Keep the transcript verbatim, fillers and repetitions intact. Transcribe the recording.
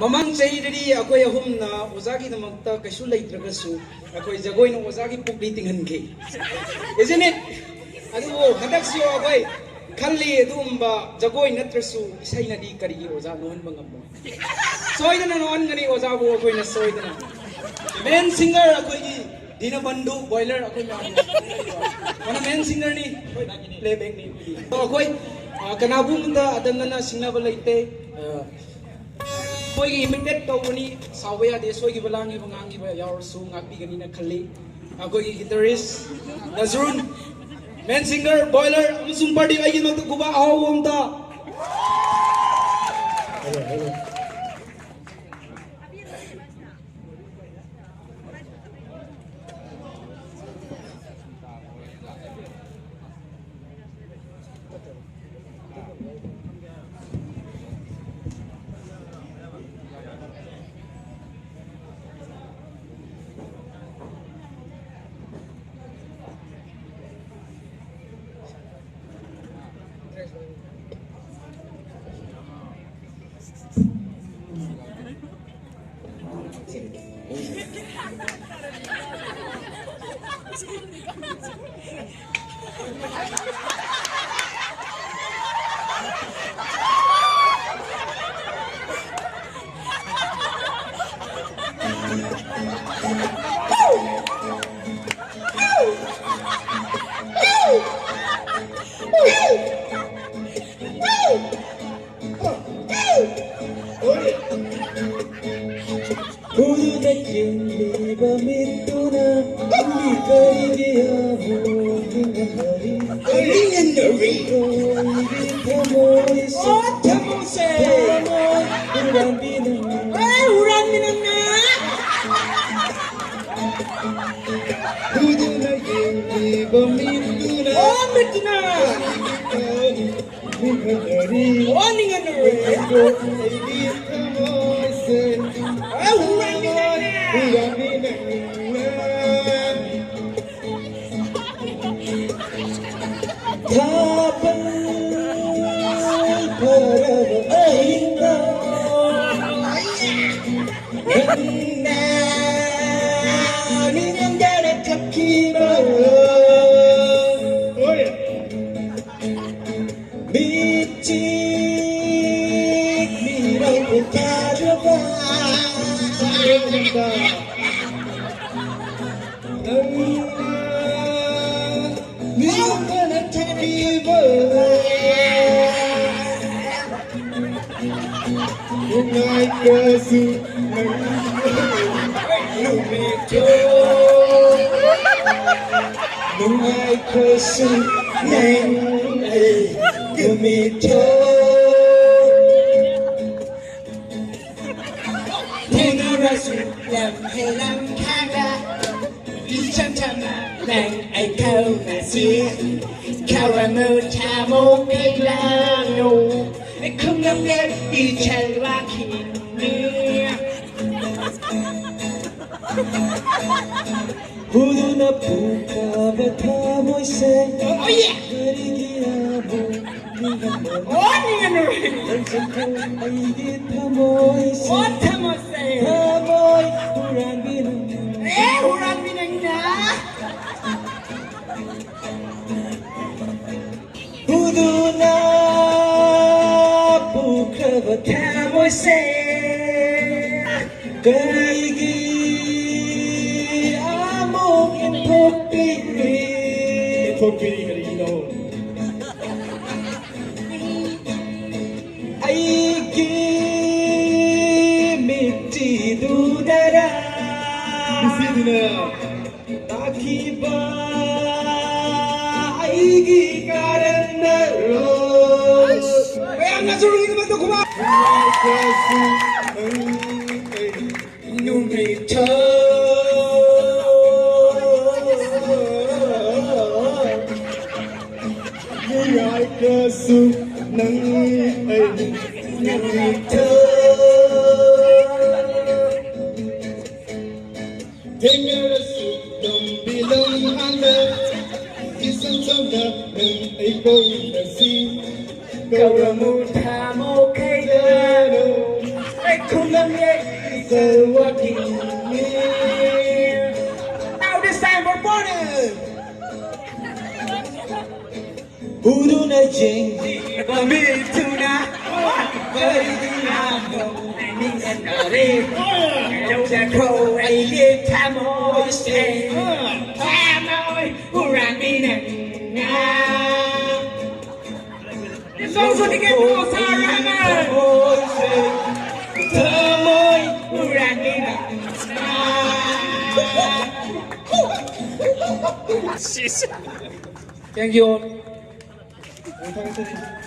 ꯃꯃꯥꯡ ꯆꯍꯤꯗꯗꯤ ꯑꯩꯈꯣꯏ ꯑꯍꯨꯝꯅ ꯑꯣꯖꯥꯒꯤꯗꯃꯛꯇ ꯀꯩꯁꯨ ꯂꯩꯇ꯭ꯔꯒꯁꯨ ꯑꯩꯈꯣꯏ ꯖꯒꯣꯏꯅ ꯑꯣꯖꯥꯒꯤ ꯄꯨꯛꯂꯤ ꯇꯤꯡꯍꯟꯈꯤ, isn't it? ꯑꯗꯨꯕꯨ ꯍꯟꯗꯛꯁꯨ ꯑꯩꯈꯣꯏ ꯈꯜꯂꯤ, ꯑꯗꯨꯒꯨꯝꯕ ꯖꯒꯣꯏ ꯅꯠꯇ꯭ꯔꯁꯨ ꯏꯁꯩꯅꯗꯤ ꯀꯔꯤꯒꯤ ꯑꯣꯖꯥ ꯅꯣꯛꯍꯟꯕ ꯉꯝꯃꯣꯏ? ꯁꯣꯏꯗꯅ ꯅꯣꯛꯍꯟꯒꯅꯤ ꯑꯣꯖꯥꯕꯨ ꯑꯩꯈꯣꯏꯅ ꯁꯣꯏꯗꯅ꯫ Main singer ꯑꯩꯈꯣꯏꯒꯤ ꯗꯤꯅꯕꯟꯙꯨ ꯕꯣꯏꯂꯔ ꯑꯩꯈꯣꯏ ꯃꯌꯥꯝ꯫ ꯃꯥꯅ main singerꯅꯤ, ꯍꯣꯏ, playbackꯅꯤ꯫ ꯑꯗꯣ ꯑꯩꯈꯣꯏ, ꯑ, ꯀꯅꯥꯒꯨꯝꯕꯗ ꯑꯗꯝꯅꯅ ꯁꯤꯡꯅꯕ ꯂꯩꯇꯦ꯫ ꯑ, ꯑꯩꯈꯣꯏꯒꯤ imitate ꯇꯧꯕꯅꯤ, ꯁꯥꯎꯕ ꯌꯥꯗꯦ, ꯁꯣꯏꯈꯤꯕ ꯂꯥꯡꯈꯤꯕ ꯉꯥꯡꯈꯤꯕ ꯌꯥꯎꯔꯁꯨ ꯉꯥꯛꯄꯤꯒꯅꯤꯅ ꯈꯜꯂꯤ꯫ ꯑꯩꯈꯣꯏꯒꯤ guitarist ꯅꯖꯔꯨꯟ, main singer ꯕꯣꯏꯂꯔ ꯑꯃꯁꯨꯡ ꯄ꯭ꯔꯗꯤꯞ, ꯑꯩꯒꯤꯗꯃꯛꯇ ꯈꯨꯕꯥꯛ ꯑꯍꯥꯎꯕ ꯑꯝꯇ꯫ Hello, hello. ꯎꯔꯨꯗ ꯌꯦꯡꯂꯤꯕ ꯃꯤꯠꯇꯨꯅ ꯅꯪꯗꯤ ꯀꯔꯤꯒꯤ ꯑꯃꯨꯛ ꯅꯤꯡꯍꯟꯅꯔꯤ? ꯅꯤꯡꯍꯟꯅꯔꯤ꯫ ꯑꯩꯒꯤ ꯊꯃꯣꯏꯁꯦ, ꯑꯣ, ꯊꯃꯣꯏꯁꯦ꯫ ꯊꯃꯣꯏ ꯍꯨꯔꯥꯟꯕꯤ ꯅꯪꯅ꯫ ꯑꯦ, ꯍꯨꯔꯥꯟꯕꯤ ꯅꯪꯅ꯫ ꯎꯔꯨꯗ ꯌꯦꯡꯂꯤꯕ ꯃꯤꯠꯇꯨꯅ, ꯑꯣ, ꯃꯤꯠꯇꯨꯅ꯫ ꯅꯤꯡꯍꯟꯅꯔꯤ꯫ ꯑꯣ, ꯅꯤꯡꯍꯟꯅꯔꯤ꯫ ꯑꯩꯒꯤ ꯊꯃꯣꯏꯁꯦ꯫ ꯑꯣ, ꯍꯨꯔꯥꯟꯕꯤ ꯅꯪꯅ꯫ ꯍꯨꯔꯥꯟꯕꯤ ꯅꯪꯅ꯫ ꯊꯥꯕꯜ ꯐꯔꯕ ꯑꯍꯤꯡꯗ ꯅꯪꯅ ꯃꯤꯠꯌꯦꯡꯗꯅ ꯊꯛꯈꯤꯕ ꯃꯤꯆꯤꯛ ꯃꯤꯔꯧ ꯎꯠꯊꯔꯕ ꯅꯪꯅ ꯃꯤꯠꯌꯦꯡꯗꯅ ꯊꯛꯈꯤꯕ ꯅꯨꯡꯉꯥꯏꯇ꯭ꯔꯁꯨ ꯅꯪ ꯅꯨꯃꯤꯠꯇꯣ ꯅꯨꯡꯉꯥꯏꯇ꯭ꯔꯁꯨ ꯅꯪ ꯑꯩ ꯅꯨꯃꯤꯠꯇꯣ ꯊꯦꯡꯅꯔꯁꯨ ꯂꯝ ꯍꯦꯜꯂꯝꯈꯥꯗ ꯏꯆꯝ ꯆꯝꯅ ꯅꯪ ꯑꯩ ꯈꯪꯅꯁꯤ ꯈꯔꯅ ꯊꯃꯣ ꯀꯩꯗꯅꯣ ꯈꯪꯉꯝꯗꯦ ꯏꯆꯜ ꯋꯥꯈꯤꯅꯤ ꯍꯨꯗꯨꯅ ꯄꯨꯈ꯭ꯔꯕ ꯊꯃꯣꯏꯁꯦ ꯀꯔꯤꯒꯤ ꯑꯃꯨꯛ ꯅꯤꯡꯍꯟꯕꯅꯣ? ꯑꯣ ꯅꯤꯡꯍꯟꯅꯔꯣꯏ꯫ ꯅꯪꯁꯦ ꯑꯩꯒꯤ ꯊꯃꯣꯏꯁꯦ ꯑꯣ ꯊꯃꯣꯏꯁꯦ ꯊꯃꯣꯏ ꯍꯨꯔꯥꯟꯕꯤꯅ ꯑꯦ ꯍꯨꯔꯥꯟꯕꯤ ꯅꯪꯅ ꯍꯨꯗꯨꯅ ꯄꯨꯈ꯭ꯔꯕ ꯊꯃꯣꯏꯁꯦ ꯀꯔꯤꯒꯤ ꯑꯃꯨꯛ ꯏꯟꯊꯣꯛꯄꯤꯔꯤ? ꯏꯟꯊꯣꯛꯄꯤꯔꯤ ꯀꯔꯤꯒꯤꯅꯣ? ꯑꯩꯒꯤ ꯃꯤꯠꯇꯤꯗꯨꯗꯔ ꯃꯤꯠꯇꯤꯗꯨꯅ ꯇꯥꯈꯤꯕ ꯑꯩꯒꯤ ꯀꯥꯔꯟꯅꯔꯣ? ꯃꯌꯥꯝꯅ ꯆꯨꯔꯨꯡꯒꯤꯗꯃꯛꯇ ꯈꯨꯕꯥꯛ! ꯅꯨꯃꯤꯠꯇꯣ ꯅꯨꯡꯉꯥꯏꯇ꯭ꯔꯁꯨ ꯅꯪ ꯑꯩ ꯅꯨꯃꯤꯠꯇꯣ ꯊꯦꯡꯅꯔꯁꯨ ꯂꯝꯕꯤ ꯂꯝꯍꯥꯡꯗ ꯏꯆꯝ ꯆꯝꯅ ꯅꯪ ꯑꯩ ꯀꯧꯅꯁꯤ ꯀꯧꯔꯝꯃꯨ ꯊꯃꯣ ꯀꯩꯗꯅꯣ ꯑꯩ Now this time for Bonnie. ꯎꯗꯨꯅ ꯌꯦꯡꯂꯤꯕ ꯃꯤꯠꯇꯨꯅ ꯀꯔꯤꯒꯤꯅꯣ ꯅꯤꯡꯁꯤꯡꯅꯔꯤ? ꯌꯧꯖꯈ꯭ꯔꯣ ꯑꯩꯒꯤ ꯊꯃꯣꯏꯁꯦ, ꯊꯃꯣꯏ ꯍꯨꯔꯥꯟꯕꯤ ꯅꯪꯅ꯫ ꯏꯁꯣꯔꯁꯨ ꯇꯤꯀꯦꯠ ꯄꯤꯔꯣ, ꯁꯥꯔ ꯔꯍꯃꯟ꯫ ꯊꯃꯣꯏꯁꯦ, ꯊꯃꯣꯏ ꯍꯨꯔꯥꯟꯕꯤ ꯅꯪꯅ꯫ Thank you all. ꯊꯥꯒꯠꯆꯔꯤ꯫